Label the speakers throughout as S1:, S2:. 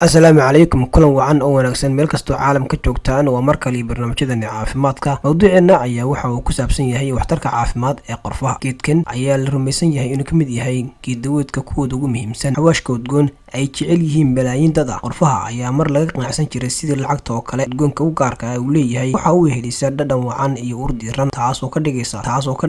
S1: Asalaamu calaykum, kulan wacan oo wanaagsan meel kastoo caalam ka joogtaan. Waa mar kale barnaamijyadani caafimaadka. Mawduuceena ayaa waxa uu ku saabsan yahay waxtarka caafimaad ee qorfaha. Geedkan ayaa la rumaysan yahay inuu ka mid yahay geeddaweedka kuwooda ugu muhiimsan, xawaashka udgoon ay jecel yihiin malaayiin dad ah. Qorfaha ayaa mar laga qanacsan jiray sidii lacagta oo kale. Udgoonka u gaarka ah uu leeyahay waxa uu helisa dhadhan wacan iyo ur diiran, taasoo ka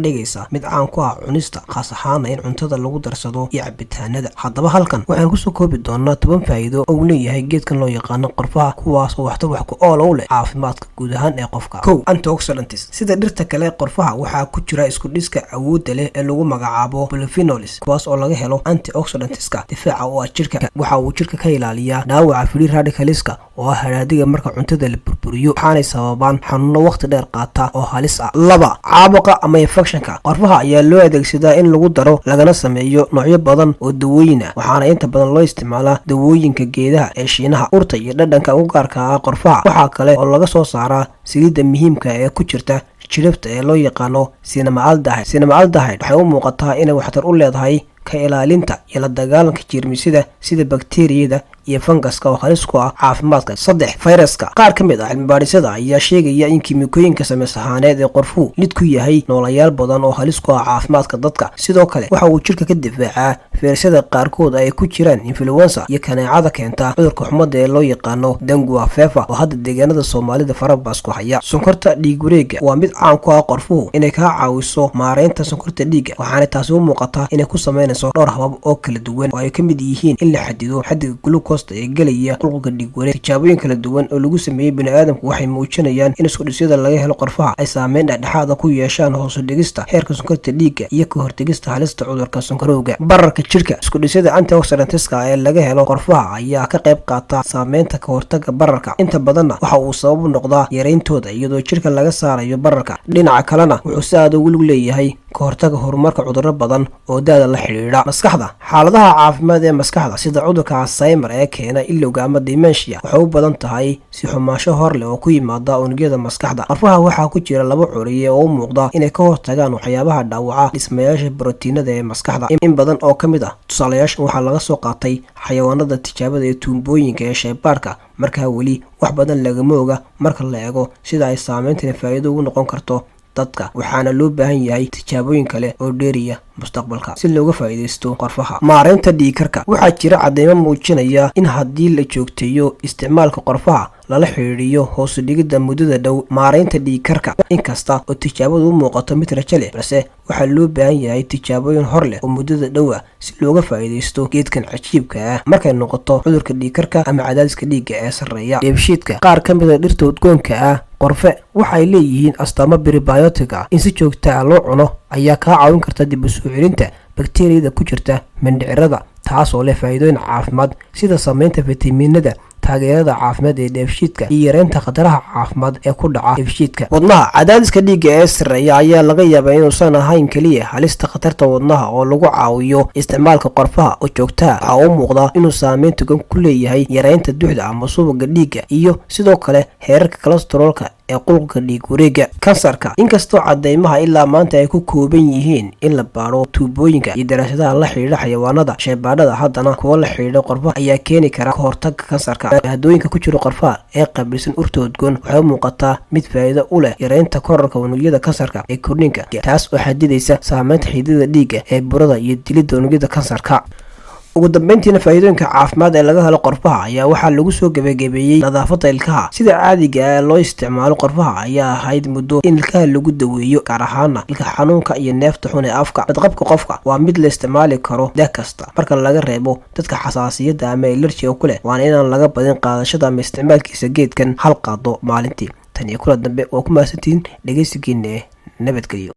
S1: dhigaysa mid caan ku ah cunista, khaas ahaana in cuntada lagu darsado iyo cabitaanada. Haddaba halkan waxaan kusoo koobi doonaa 10 faa'iido oo uu leeyahay geedkan loo yaqaano qorfaha, kuwaas oo waxtar wax ku ool u leh caafimaadka guud ahaan ee qofka. Kow, antioxidants. Sida dhirta kale, qorfaha waxaa ku jira isku dhiska awoodda leh ee lagu magacaabo polyphenols, kuwaas oo laga helo antioxidantska difaaca u ah jirka. Waxa uu jirka ka ilaaliyaa dhaawaca free radicalska, oo ah haraadiga marka cuntada la burburiyo, waxaanay sababaan xanuuno waqti dheer qaata oo halis ah. Laba, caabuqa ama infectionka. Qorfaha ayaa loo adeegsadaa in lagu daro lagana sameeyo noocyo badan oo dawooyin ah, waxaana inta badan loo isticmaalaa dawooyinka geedaha ee Shiinaha. Urta iyo dhadhanka ugu gaarka ah qorfaha waxaa kale oo laga soo saaraa saliidda muhiimka ee ku jirta jiribta ee loo yaqaano cinnamaldehyde. Cinnamaldehyde waxay u muuqataa inay waxtar u leedahay ka ilaalinta iyo la dagaalanka jeermisyada sida bakteriyada iyo fangaska oo halis ku ah caafimaadka. Saddex, fayraska. Qaar ka mid ah cilmibaadhisyada ayaa sheegaya in kiimikooyinka sameys ahaaneed ee qorfuhu lid ku yahay noolayaal badan oo halis ku ah caafimaadka dadka. Sidoo kale waxa uu jirka ka difaacaa fayrasyada qaarkood ay ku jiraan influenza iyo kaneecada keenta cudurka xumada ee loo yaqaano dengue fever, oo hadda deegaanada Soomaalida farabaas ku haya. Sonkorta dhiig wareega. Waa mid caan ku ah qorfuhu inay kaa caawiso maareynta sonkorta dhiigga, waxaana taasi u muuqataa inay ku sameynayso dhowr habab oo kala duwan, oo ay ka mid yihiin in la xadido xadiga glucose ee gelaya qulqulka dhiig wareeg. Tijaabooyin kala duwan oo lagu sameeyey biniaadamku waxay muujinayaan in iskudhisyada laga helo qorfaha ay saameyn dhexdhexaada ku yeeshaan hoosu dhigista heerka sonkorta dhiigga iyo ka hortegista halista cudurka sonkorowga. Bararka jirka. Iskudhisyada antioxidantska ee laga helo qorfaha ayaa ka qayb qaata saameynta ka hortaga bararka. Inta badanna waxa uu sabab u noqdaa yarayntooda, iyadoo jirka laga saarayo bararka. Dhinaca kalena wuxuu si aad ugu lug leeyahay ka hortaga horumarka cudurro badan oo da'da la xidhiidha. Maskaxda. Xaaladaha caafimaad ee maskaxda, sida cudurka Alzheimer ee keena ilowga ama dementia, waxay u badan tahay si xumaansho hor leh oo ku yimaada unugyada maskaxda. Qorfaha waxaa ku jira laba curiye oo u muuqda inay ka hortagaan waxyaabaha dhaawaca dhismayaasha borotiinada ee maskaxda. In badan oo ka mid ah tusaalayaashan waxaa laga soo qaatay xayawaanada tijaabada ee tuumbooyinka ee shaybaarka, markaa weli wax badan lagama oga marka la eego sida ay saameyntani faa'iido ugu noqon karto dadka, waxaana loo baahan yahay tijaabooyin kale oo dheeriya mustaqbalka si looga faa'iidaysto qorfaha. Maareynta dhiigkarka. Waxaa jira cadeymo muujinaya in haddii la joogteeyo isticmaalka qorfaha, lala xidhiidhiyo hoosu dhigidda muddada dhow maareynta dhiigkarka. Inkasta oo tijaabadu u muuqato mid rajo leh, balse waxaa loo baahan yahay tijaabooyin hor leh oo muddada dhow ah si looga faa'iidaysto geedkan cajiibka ah markay noqoto cudurka dhiigkarka ama cadaadiska dhiigga ee sarreeya. Dheefshiidka. Qaar ka mid a dhirta udgoonka ah qorfe waxay leeyihiin astaamo prebiotic ah. In si joogta ah loo cuno ayaa kaa caawin karta dib u soo celinta bakteriyada ku jirta mindhicirada, taas oo leh faa'iidooyin caafimaad sida sameynta fitamiinada, taageerada caafimaad ee dheefshiidka iyo yareynta khataraha caafimaad ee ku dhaca dheefshiidka. Wadnaha. Cadaadiska dhiigga ee sarreeya ayaa laga yaabaa inuusan ahayn keliya halista khatarta wadnaha oo lagu caawiyo isticmaalka qorfaha oo joogtaa. Waxaa u muuqdaa inuu saameyn togan ku leeyahay yareynta duxda ama subaga dhiigga iyo sidoo kale heerarka kolestaroolka ee qulqulka dhiig wareega. Kansarka. Inkastoo cadeymaha ilaa maanta ay ku kooban yihiin in la baadho tuubooyinka iyo daraasadaha la xidhiidha xayawaanada shaybaadhada, haddana kuwa la xidhiidha qorfaha ayaa keeni kara ka hortaga kansarka. Maadooyinka ku jira qorfaha ee qaabilsan urta udgoon waxay u muuqataa mid faa'iido u leh yareynta korarka unugyada kansarka ee korniinka, taas oo xadidaysa saameynta xididada dhiigga ee burada iyo dilidda unugyada kansarka. Ugu dambeyntiina, faa'iidooyinka caafimaad ee laga helo qorfaha ayaa waxaa lagu soo gebagabeeyey nadaafadda ilkaha. Sida caadiga ah loo isticmaalo qorfaha ayaa ahayd muddo in ilkaha lagu daweeyo, gaar ahaana ilka xanuunka iyo neefta xun ee afka. Badqabka qofka: waa mid la isticmaali karo da kasta marka laga reebo dadka xasaasiyadda ama allergyga ku leh, waana inaan laga badin qaadashada ama isticmaalkiisa geedkan hal qaado maalintii. Tan iyo kula dambe, waa ku mahadsantihiin dhegeysigiina. Nabadgelyo.